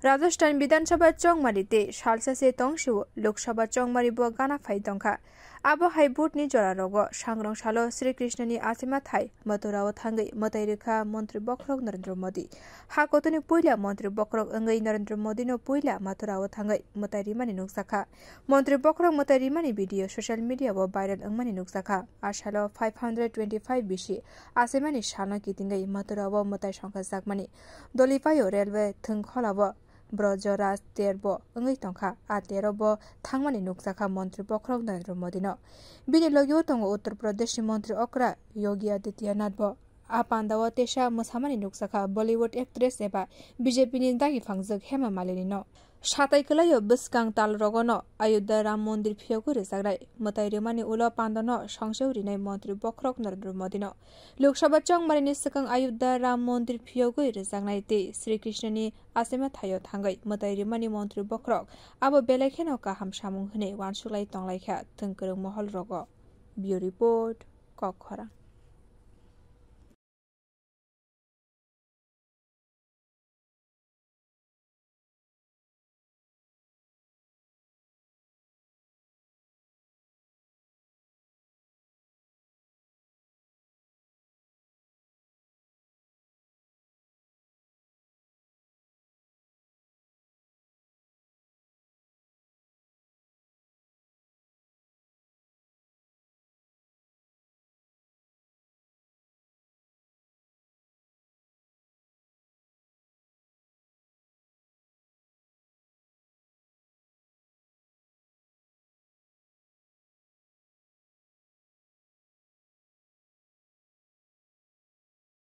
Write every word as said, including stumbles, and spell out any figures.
Rajasthan Bidhan Sabha chongmari tei salsa se tong sio Lok Sabha chongmari bo gana phai tongkha. Abo hai vote ni jora rogo sangrong salo Sri Krishna ni asima thai Mathura o thangwi mwtai rikha Montri Bokhorok Narendra Modi. Ha kotoni puila Montri Bokhorok wngwi Narendra Modi no puila Mathura o thangwi mwtai rimani nukjakha. Montri Bokhorok mwtai rimani video social media o viral wngmani nukjakha. A salo five hundred twenty-five bisi asimani salno kitingwi Mathura o mwtai songkha jakmani. Dolipayo railway thwngkhola o Brajraj ter bo wngwi tongkha. A ter o bo thangmani nukjakha Montri Bokhorok Narendra Modi no. Bini logi o tongo Uttar Pradesh ni Montri okra Yogi Adityanath bo. A panda o tesa mwsamani nukjakha Bollywood actress eba B J P ni dagi phangjak Hema Malini no. Satai kwlaio bwskang tal rogo no Ayodhya Ram Mondir phiyogwi rwjaknai mwtai rimani ulo panda no songcheu rinai Montri Bokhorok Narendra Modi no. Lok Sabha chongmari ni swkang Ayodhya Ram Mondir phiyogwi rwjaknai tei Sri Krishna ni asima thaio thangwi mwtai rimani Montri Bokhorok abo belai kheno kaham samung hwnwi uansuklai tonglaikha thwng kwrwng mohol rogo. Bureau Report, Kokkhorang.